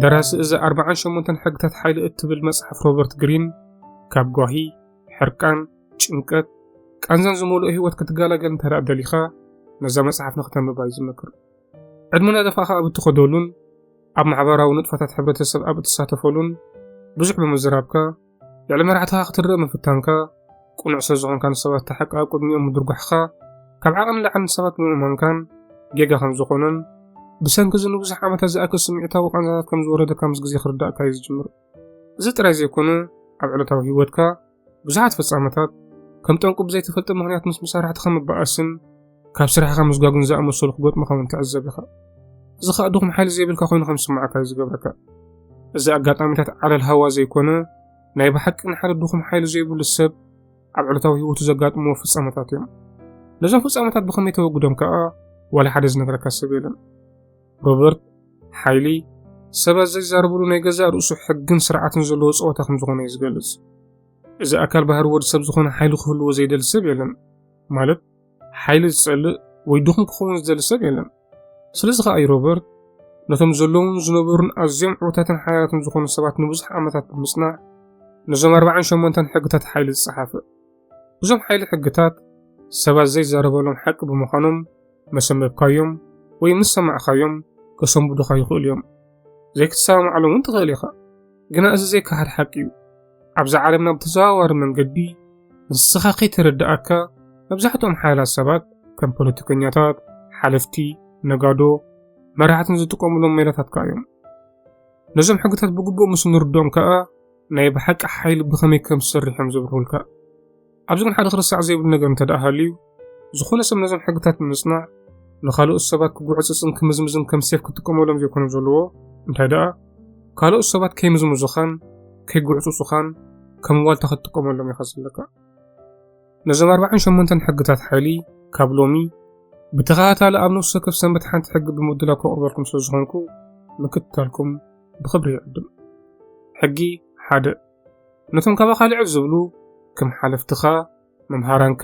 ደራሲ እዚ ኣርባዓን ሸሞንተን ሕግታት ሓይሊ እትብል መጽሓፍ ሮበርት ግሪን፣ ካብ ጓሂ፣ ሕርቃን፣ ጭንቀት፣ ቃንዛን ዝመልኦ ህይወት ክትገላገል እንተ ደኣ ደሊኻ፣ ነዛ መጽሓፍ ንኽተንብባ እዩ ዝመክር። ዕድመ እናደፋእኻ ኣብ እትኸደሉን ኣብ ማሕበራዊ ንጥፈታት ሕብረተሰብ ኣብ እትሳተፈሉን ብዙሕ ብምዝራብካ፣ ልዕሊ መራሕትኻ ክትረአ ምፍታንካ፣ ቅኑዕ ስለ ዝኾንካ ንሰባት እቲ ሓቂ ኣብ ቅድሚኦም ምድርጓሕካ፣ ካብ ዓቐን ንላዕሊ ንሰባት ብምእማንካን ጌጋ ከም ዝኾነን፣ ብሰንኪ እዚ ንብዙሕ ዓመታት ዝኣክል ስምዒታዊ ቃንዛታት ከም ዝወረደካ ምስ ግዜ ክርዳእካ እዩ ዝጅምር። እዚ ጥራይ ዘይኮነ፣ ኣብ ዕለታዊ ህይወትካ ብዙሓት ፍጻመታት ከም ጠንቁ ብዘይተፈልጠ ምኽንያት ምስ መሳርሕትኻ ምበኣስን ካብ ስራሕኻ ምስጓግን ዝኣመሰሉ ክገጥሙኻ እውን ትዕዘብ ኢኻ። እዚ ኸኣ ድኹም ሓይሊ ዘይብልካ ኮይኑ ከም ዝስምዓካ እዩ ዝገብረካ። እዚ ኣጋጣሚታት ዓለል ሃዋ ዘይኮነ፣ ናይ ብሓቂ ንሓደ ድኹም ሓይሊ ዘይብሉ ሰብ ኣብ ዕለታዊ ህይወቱ ዘጋጥምዎ ፍጻመታት እዮም። ነዞም ፍጻመታት ብኸመይ ተወግዶም ከኣ ዋላ ሓደ ዝነግረካ ሰብ የለን። ሮበርት፣ ሓይሊ ሰባት ዘይዛረብሉ ናይ ገዛእ ርእሱ ሕግን ስርዓትን ዘለዎ ጸወታ ከም ዝኾነ እዩ ዝገልጽ። እዚ ኣካል ባህሪ ወዲ ሰብ ዝኾነ ሓይሊ ክህልዎ ዘይደሊ ሰብ የለን። ማለት ሓይሊ ዝጸልእ ወይ ድኹም ክኸውን ዝደሊ ሰብ የለን። ስለዚ ከኣ እዩ ሮበርት ነቶም ዘለውን ዝነበሩን ኣዝዮም ዕዉታትን ሓያላትን ዝኾኑ ሰባት ንብዙሕ ዓመታት ብምጽናዕ ነዞም ኣርባዓን ሸሞንተን ሕግታት ሓይሊ ዝጸሓፈ። እዞም ሓይሊ ሕግታት ሰባት ዘይዛረበሎም ሓቂ ብምዃኖም መሰንበብካዮም ወይ ምስ ሰማዕካዮም ከሰንብዱኻ ይኽእሉ እዮም። ዘይክትሰማማዓሎም እውን ትኽእል ኢኻ። ግና እዚ ዘይከሓድ ሓቂ እዩ። ኣብዛ ዓለምና ብተዘዋዋሪ መንገዲ ንስኻ ከይተረድኣካ መብዛሕትኦም ሓያላት ሰባት ከም ፖለቲከኛታት፣ ሓለፍቲ፣ ነጋዶ፣ መራሕትን ዝጥቀሙሎም ሜላታት ከኣ እዮም። ነዞም ሕግታት ብግቡእ ምስ እንርድኦም ከኣ ናይ ብሓቂ ሓይሊ ብኸመይ ከም ዝሰርሕ እዮም ዘብርሁልካ። ኣብዚ ግን ሓደ ክርሳዕ ዘይብሉ ነገር እንተ ደኣ ሃልዩ፣ ዝኾነ ሰብ ነዞም ሕግታት ብምጽናዕ ንኻልኦት ሰባት ክጉዕጽጽን ክምዝምዝን ከም ሴፍ ክጥቀመሎም ዘይኮነ ዘለዎ፣ እንታይ ደኣ ካልኦት ሰባት ከይምዝምዙኻን ከይጉዕጽጹኻን ከም ዋልታ ክትጥቀመሎም ኢኻ ዘለካ። ነዞም ኣርባዓን ሸሞንተን ሕግታት ሓይሊ ካብ ሎሚ ብተኸታታሊ ኣብ ነፍሲ ወከፍ ሰንበት ሓንቲ ሕጊ ብምድላው ከቕርበልኩም ስለ ዝኾንኩ ምክትታልኩም ብኽብሪ ይዕድም። ሕጊ ሓደ፣ ነቶም ካባኻ ልዕል ዝብሉ ከም ሓለፍትኻ፣ መምሃራንካ፣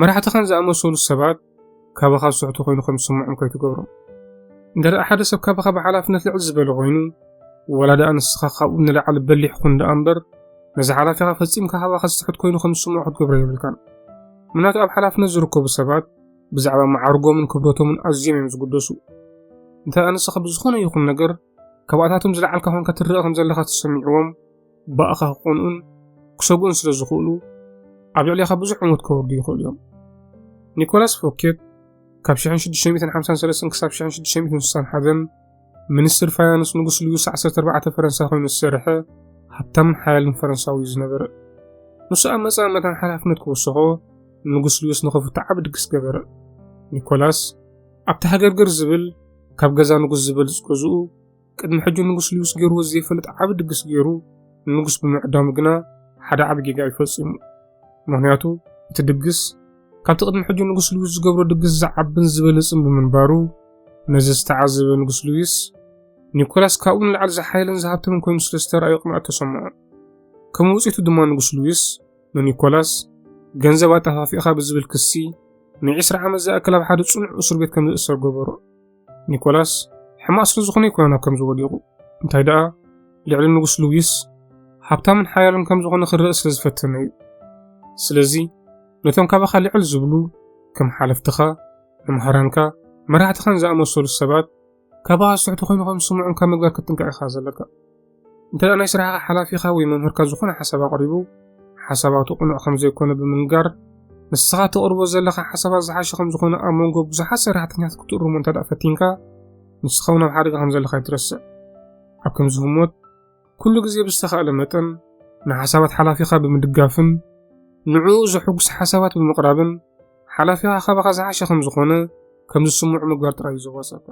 መራሕትኻን ዝኣመሰሉ ሰባት ካባኻ ዝስሕቱ ኮይኑ ከም ዝስምዖም ከይትገብሮም። እንተ ደኣ ሓደ ሰብ ካባኻ ብሓላፍነት ልዕል ዝበለ ኮይኑ፣ ወላ ደኣ ንስኻ ካብኡ ንላዕሊ በሊሕ ኩን ደኣ እምበር፣ ነዚ ሓላፊኻ ፈጺምካ ካባኻ ዝስሕት ኮይኑ ከም ዝስምዖ ክትገብሮ የብልካን። ምኽንያቱ ኣብ ሓላፍነት ዝርከቡ ሰባት ብዛዕባ መዓርጎምን ክብረቶምን ኣዝዮም እዮም ዝግደሱ። እንተ ደኣ ንስኻ ብዝኾነ ይኹን ነገር ካብኣታቶም ዝለዓልካ ኮንካ ትረኣ ከም ዘለኻ ተሰሚዕዎም፣ ብኣኻ ክቐንኡን ክሰግኡን ስለ ዝኽእሉ፣ ኣብ ልዕሌኻ ብዙሕ ዕንወት ከወርዱ ይኽእሉ እዮም። ኒኮላስ ፎኬት ካብ ሽሕን ሽዱሽተ ሚእትን ሓምሳን ሰለስተን ክሳብ ሽሕን ሽዱሽተ ሚእትን ስሳን ሓደን ሚኒስትር ፋይናንስ ንጉስ ሉዩስ ዓሰርተ ኣርባዕተ ፈረንሳ ኮይኑ ዝሰርሐ ሃብታምን ሓያልን ፈረንሳዊ እዩ ዝነበረ። ንሱ ኣብ መጻኢ መታን ሓላፍነት ክውስኾ ንጉስ ሉዩስ ንኽፍቶ ዓቢ ድግስ ገበረ። ኒኮላስ ኣብቲ ሃገርገር ዝብል ካብ ገዛ ንጉስ ዝበልጽ ገዝኡ ቅድሚ ሕጂ ንጉስ ሉዩስ ገይርዎ ዘይፈልጥ ዓቢ ድግስ ገይሩ ንንጉስ ብምዕዳሙ ግና ሓደ ዓቢ ጌጋ እዩ ፈጺሙ። ምኽንያቱ እቲ ድግስ ካብቲ ቅድሚ ሕጂ ንጉስ ሉዩስ ዝገብሮ ድግስ ዝዓብን ዝበለጽን ብምንባሩ ነዚ ዝተዓዘበ ንጉስ ሉዩስ ኒኮላስ ካብኡ ንላዕሊ ዝሓየለን ዝሃብተምን ኮይኑ ስለ ዝተረኣዮ ቅንኣት ተሰምዖ። ከም ውጽኢቱ ድማ ንጉስ ሉዩስ ንኒኮላስ ገንዘብ ኣጠፋፊእኻ ብዝብል ክሲ ንዒስራ ዓመት ዝኣክል ኣብ ሓደ ጽኑዕ እስር ቤት ከም ዝእሰር ገበሮ። ኒኮላስ ሕማቕ ስለ ዝኾነ ኣይኮነን ኣብ ከምዚ ወዲቑ። እንታይ ደኣ ልዕሊ ንጉስ ሉዊስ ሃብታምን ሓያልን ከም ዝኾነ ክረእ ስለ ዝፈተነ እዩ። ስለዚ ነቶም ካባኻ ልዕል ዝብሉ ከም ሓለፍትኻ፣ መምሃራንካ፣ መራሕትኻን ዝኣመሰሉ ሰባት ካባኻ ዝስሕቱ ኮይኑ ከም ዝስምዖም ካብ ምግባር ክትጥንቀቕ ኢኻ ዘለካ። እንተ ደኣ ናይ ስራሕኻ ሓላፊኻ ወይ መምህርካ ዝኾነ ሓሳብ ኣቕሪቡ፣ ሓሳባቱ ቅኑዕ ከም ዘይኮነ ብምንጋር፣ ንስኻ ተቕርቦ ዘለኻ ሓሳባት ዝሓሸ ከም ዝኾነ ኣብ መንጎ ብዙሓት ሰራሕተኛታት ክትእርሞ እንተ ደኣ ፈቲንካ፣ ንስኻ እውን ኣብ ሓደጋ ከም ዘለኻ ኣይትረስዕ። ኣብ ከምዚ ህሞት፣ ኩሉ ግዜ ብዝተኻእለ መጠን ንሓሳባት ሓላፊኻ ብምድጋፍን ንዕኡ ዘሐጉስ ሓሳባት ብምቕራብን፣ ሓላፊኻ ካባኻ ዝሓሸ ከም ዝኾነ ከም ዝስምዑ ምግባር ጥራይ እዩ ዘዋጽኣካ።